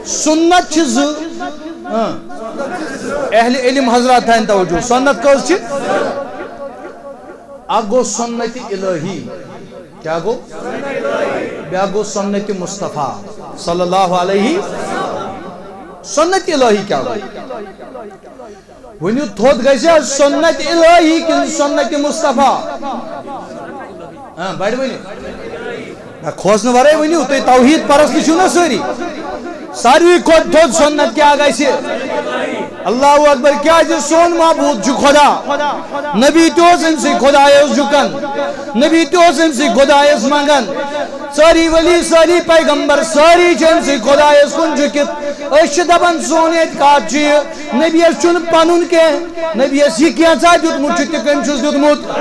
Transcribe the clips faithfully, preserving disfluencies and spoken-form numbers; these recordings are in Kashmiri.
سنت چھِ زٕ۔ ہاں۔ اہل علم حضرات تھاین توجہ، سنت کٔژ چھِ؟ اکھ گوٚو سنت الہی۔ کیٛاہ گوٚو؟ بیٛاکھ گوٚو سنت مصطفیٰ صلی اللہ علیہ۔ سنت الہی کیٛاہ گوٚو؟ ؤنِو، تھوٚد گژھِ حظ سنت الہی کِنہٕ سنت مصطفیٰ؟ ہاں، بڑِ ؤنِو۔ نہ، کھوژنہٕ ورٲے ؤنِو، تُہۍ توحید پرست چھِو نا سٲری۔ ساروی کھۄتہٕ تھوٚد سنت کیٛاہ گژھِ؟ اللہ اکبر، کیٛازِ سون معبود چھُ خدا۔ نبی تہِ اوس أمۍ سٕے خدایس جُکان۔ نبی تہِ اوس أمۍ سٕے خدایس منٛگان۔ سٲری ولی، سٲری پیغمبر، سٲری چھِ أمۍ سٕے خدایس کُن جُکِتھ۔ أسۍ چھِ دپان سون اعتقاد چھُ یہِ، نبیَس چھُنہٕ پنُن کینٛہہ، نبیَس یہِ کینٛژھا دیُتمُت چھُ، تہِ کٔمۍ چھُس دیُتمُت؟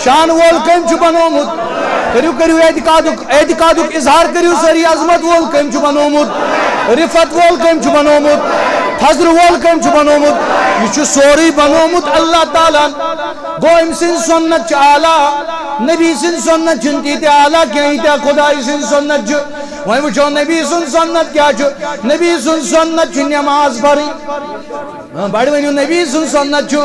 شان وول کٔمۍ چھُ بنومُت؟ کٔرِو، کٔرِو اعتقادُک، اعتقادُک اظہار کٔرِو سٲری، عظمت وول کٔمۍ چھُ بنومُت؟ رفعت وول کٔمۍ چھُ بنومُت؟ فضل وول کٔمۍ چھُ بنومُت؟ یہِ چھُ سورُے بنومُت اللہ تعالیٰ ہن۔ گوٚو أمۍ سٕنٛز سنت چھِ اعلیٰ، نبی سٕنٛز سنت چھِنہٕ تیٖتیٛاہ اعلیٰ کینٛہہ، ییٖتیٛاہ خدایہِ سٕنٛز سنت چھِ۔ وۄنۍ وٕچھو نبی سُنٛد سنت کیٛاہ چھُ۔ نبی سُنٛد سنت چھُ نماز پرٕنۍ۔ ہاں، بڑٕ ؤنِو، نبی سُنٛد سنت چھُ۔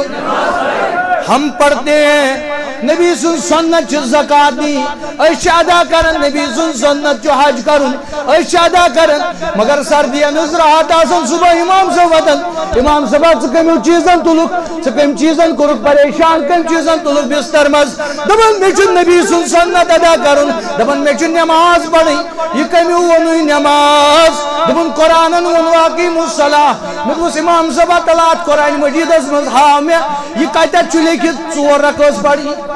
ہم پڑھتے ہیں، نبی سُنٛد سنت چھُ زکات دِنۍ۔ أسۍ چھِ ادا کران، نبی سُنٛد سنت چھُ حج کرُن۔ أسۍ چھِ ادا کران، مگر سردی ہٕنٛز راتھ آسان، صبح امام صٲب وۄتھان، امام صٲبا، ژٕ کٔمِو چیٖزن تُلُکھ، ژٕ کٔمۍ چیٖزن کوٚرُکھ پریشان، کٔمۍ چیٖزن تُلُکھ بستر منٛز؟ دپان، مےٚ چھُ نبی سُنٛد سنت ادا کرُن، دپان، مےٚ چھُ نماز پرٕنۍ۔ یہِ کٔمِو ووٚنُے نماز؟ دوٚپُن، قرآنن ووٚن، "واقیموا الصلاۃ۔" مےٚ دوٚپُس، "امام صٲبا، تَلہٕ اَتھ قرآن مجیٖدس منٛز ہاو مےٚ، یہِ کَتٮ۪تھ چھُ لیکھِتھ ژور رکٲژ پرٕنۍ؟"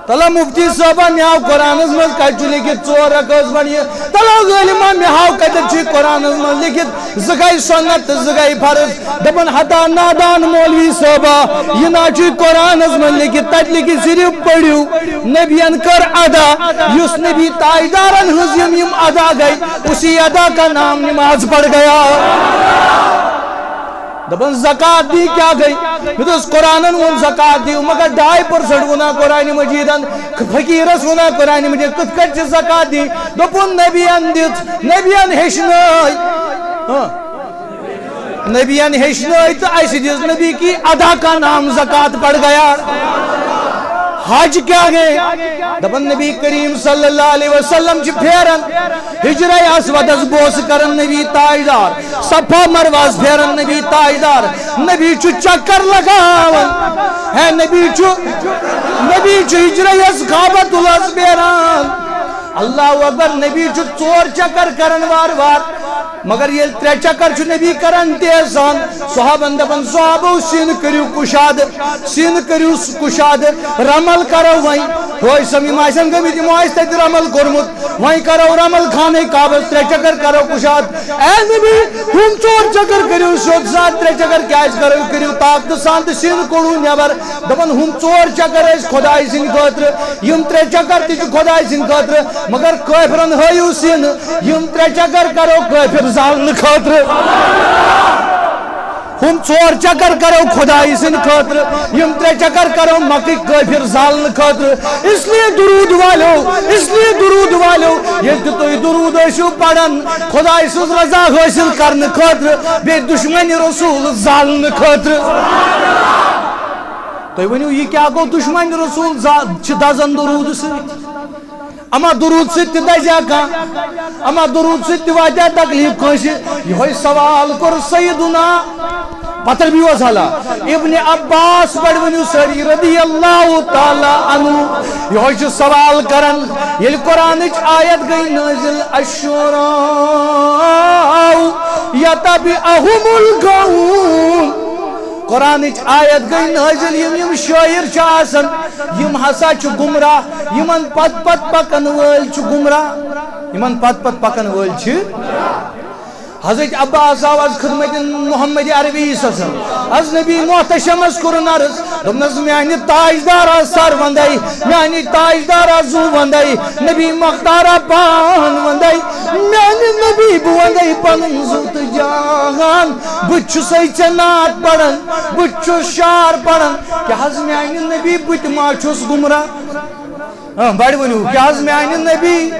تَلہٕ مفتی صٲبا، مےٚ ہاو قرآنس منٛز کَتہِ چھُ لیکھِتھ ژور رکٲژ پرٕنۍ؟ تَلہٕ عٲلما، مےٚ ہاو کَتٮ۪تھ چھُ یہِ قرآنس منٛز لیکھِتھ زٕ گٔے سنت تہٕ زٕ گٔے فرض؟ دپان، ہتا نادان مولوی صٲبا، یہِ نہ چھُ قرآنس منٛز لیکھِتھ، تتہِ لیکھِتھ صرف پٔرِو۔ نبین کٔر ادا، یُس نبی تاجدارن ہٕنٛز یِم، یِم ادا گٔے، اسی ادا کا نام نماز پڑھ گیا۔ دپان، زکات دی کیٛاہ گٔے؟ مےٚ دوٚپُس، قرآنن ووٚن زکات دِیِو، مگر ڈاے پٔرسنٹ ووٚنا قرآنِ مجیٖدن، فقیٖرس ووٚنا قرآنِ مجیٖد، کِتھ کٔنۍ چھِ زکات دِنۍ؟ دوٚپُن، نبین دِژ، نبین ہیٚچھنٲے۔ ہاں۔ نبین ہیٚچھنٲے تہٕ اَسہِ دِژ۔ نبی کی ادا کا نام زکات پڑ گیا۔ حج کیا گئے؟ دپان نبی کریم صلی اللہ علیہ وسلم چھِ پھیران ہجرہ اسودس بوس کران نبی تاجدار، صفا مروہس پھیران نبی تاجدار، نبی چھُ چکر لگاوان، ہے نبی چھُ، نبی چھُ ہجرہ یس کعبۃ اللہس پھیران۔ اللہ اکبر، نبی چھُ ژور چکر کران وار وار۔ مگر ییٚلہِ ترٛےٚ چکر چھُ نبی کران تیز سان، صحابن دپان، صحابو، سیٖنہٕ کٔرِو کُشادٕ، سیٖنہٕ کٔرِو کُشادٕ، رمل کرو وۄنۍ۔ حٲج صٲب، یِم آسن گٔمٕتۍ، یِمو آسہِ تتہِ رمل کوٚرمُت، وۄنۍ کرو رمل خانہ کعبس ترٛےٚ چکر کرو کُشاد۔ اے نبی، ہُم ژور چکر کٔرِو سیوٚد سان، ترٛےٚ چکر کیازِ کرو؟ کٔرِو طاقتہٕ سان تہٕ سیٖنہٕ کوٚڑوُ نٮ۪بر۔ دپان، ہُم ژور چکر ٲسۍ خۄداے سٕنٛدِ خٲطرٕ، یِم ترٛےٚ چکر تہِ چھِ خۄداے سٕنٛدِ خٲطرٕ، مگر کٲفرن ہٲیِو سیٖنہٕ۔ یِم ترٛےٚ چکر کرو کٲفر زالنہٕ خٲطرٕ۔ ہُم ژور چکر کرو خدایہِ سٕنٛدِ خٲطرٕ، یِم ترٛےٚ چکر کرو مکٕکۍ کٲفر زالنہٕ خٲطرٕ۔ اس لیے درود والو، اس لیے درود والو، ییٚلہِ تہِ تُہۍ درود ٲسِو پران خدایہِ سٕنٛز رضا حٲصِل کرنہٕ خٲطرٕ، بیٚیہِ دشمن رسول زالنہٕ خٲطرٕ۔ تُہۍ ؤنِو، یہِ کیٛاہ گوٚو؟ دشمن رسول زا-، چھِ دزان درود سۭتۍ۔ اما درود سۭتۍ تہِ دزیا کانٛہہ، اما درود سۭتۍ تہِ واتیا تکلیف کٲنٛسہِ؟ یِہوٚے سوال کوٚر سیدنا، پتر بیوس حالا، ابن عباس، پٮ۪ٹھ ؤنِو سٲری رضی اللہ تعالیٰ عنہ۔ یِہوٚے چھُ سوال کران، ییٚلہِ قرآنٕچ آیت گٔے نٲزِل، الشعراء یتبعہم الغاوون۔ قرآنٕچ آیت گٔے نٲزِل، یِم، یِم شٲعر چھِ آسان، یِم ہسا چھِ گمراہ، یِمن پتہٕ پتہٕ پکن وٲلۍ چھِ گمراہ، یِمن پتہٕ پتہٕ پکن وٲلۍ چھِ۔ حضرت عباس آو از خدمت محمد عربی صلی اللہ علیہ وسلم، از نبی محتشمس کوٚرُن عرض، دوٚپنس، میانہِ تاجدارا سر وندے، میانہِ تاجدارا زُو وندے، نبی مختارا پان وندے، میانہِ نبی بہٕ وندے پنُن زُو تہٕ جان، بہٕ تہِ چھُسے ژےٚ نعت پران، بہٕ تہِ چھُس شعر پران، کیٛاہ حض میانہِ نبی بہٕ تہِ ما چھُس گمراہ؟ ہاں، بڑِ ؤنِو، کیٛاہ حض میانہِ نبی؟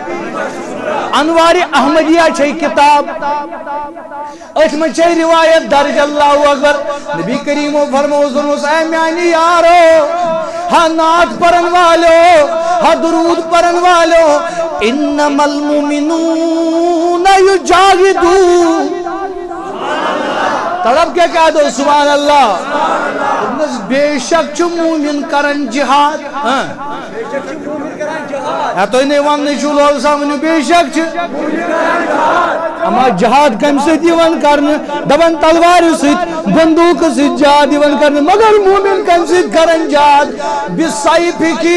انوار احمدیہ چھے کتاب، أتھۍ منٛز چھے روایت درج، اللہ اکبر۔ نبی کریمو فرمووُس، دوٚپنَس، اے میانہِ یارو، ہا نعت پرن والو، ہا درود پرن والو، انما المؤمنون یجاہدون۔ طلب کیا کہہ دو، سبحان اللہ۔ دوٚپنَس، بے شک چھُ مومن کران جہاد۔ ہاں۔ ہے تُہۍ نے وننٕے چھُو لول سا ؤنِو، بے شک چھِ۔ اما جہاد کمہِ سۭتۍ یِوان کرنہٕ؟ دپان تلوارِ سۭتۍ، بندوٗقہٕ سۭتۍ جہاد یِوان کرنہٕ، مگر مومن کمہِ سۭتۍ کران جہاد؟ بسیفہ۔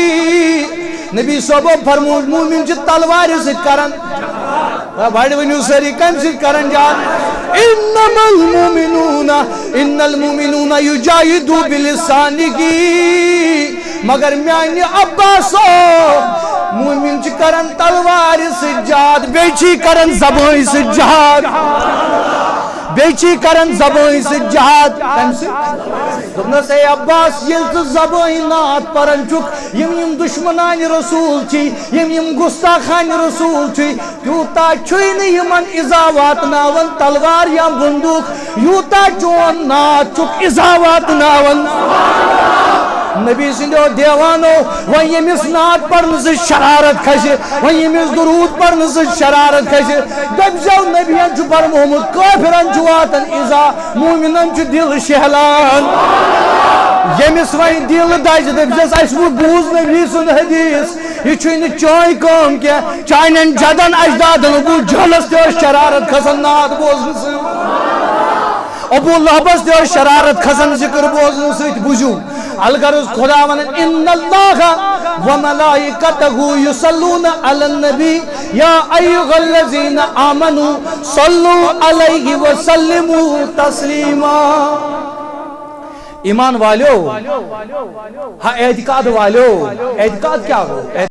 نبی صٲبو فرموو، مومن چھِ تلوارِ سۭتۍ کران۔ آ، بڑٕ ؤنِو سٲری، کمہِ سۭتۍ کران جہاد؟ انما المؤمنون، ان المؤمنون یجاہدون بلسانہ۔ مگر میانہِ عباسو، مومن چھِ کران تلوارِ سۭتۍ جہاد، بیٚیہِ چھِ کران زبٲنۍ سۭتۍ جہاد، بیٚیہِ چھِ کران زبٲنۍ سۭتۍ جہاد۔ کمہِ سۭتۍ؟ دوٚپنَس، اے عباس، ییٚلہِ ژٕ زبٲنۍ نعت پران چھُکھ، یِم یِم دشمنانِ رسول چھِ، یِم یِم گستاخانِ رسول چھِ، تیوٗتاہ چھُے نہٕ یِمن ایزا واتناوان تلوار یا بندوٗق، یوٗتاہ چون نعت چھُکھ ایزا واتناوان۔ نبی سٕنٛدیو دیوانو، وۄنۍ ییٚمِس نعت پرنہٕ سۭتۍ شرارت کھسہِ، وۄنۍ ییٚمِس درود پرنہٕ سۭتۍ شرارت کھسہِ، دٔپۍ زیو، نبیَن چھُ فرمومُت، کٲفرن چھُ واتان ایزا، مومنن چھُ دل شہلان۔ ییٚمِس وۄنۍ دل دزِ، دٔپۍ زٮ۪س، اَسہِ وۄنۍ بوٗز نبی سُنٛد حدیث۔ یہِ چھُے نہٕ چٲنۍ کٲم کینٛہہ۔ چانٮ۪ن جدن اجدادن ابو جہلس تہِ ٲس شرارت کھسان نعت بوزنہٕ سۭتۍ۔ ابو لہبس تہِ ٲس شرارت کھسان ذکر بوزنہٕ سۭتۍ۔ بوٗزِو، الغرض خدا ونان، ان اللہ و ملائکتہ یصلون علی النبی یا ایھا الذین آمنوا صلوا علیہ وسلموا تسلیما۔ ایمان والیو، ہا اعتقاد والیو، اعتقاد کیا گوٚو؟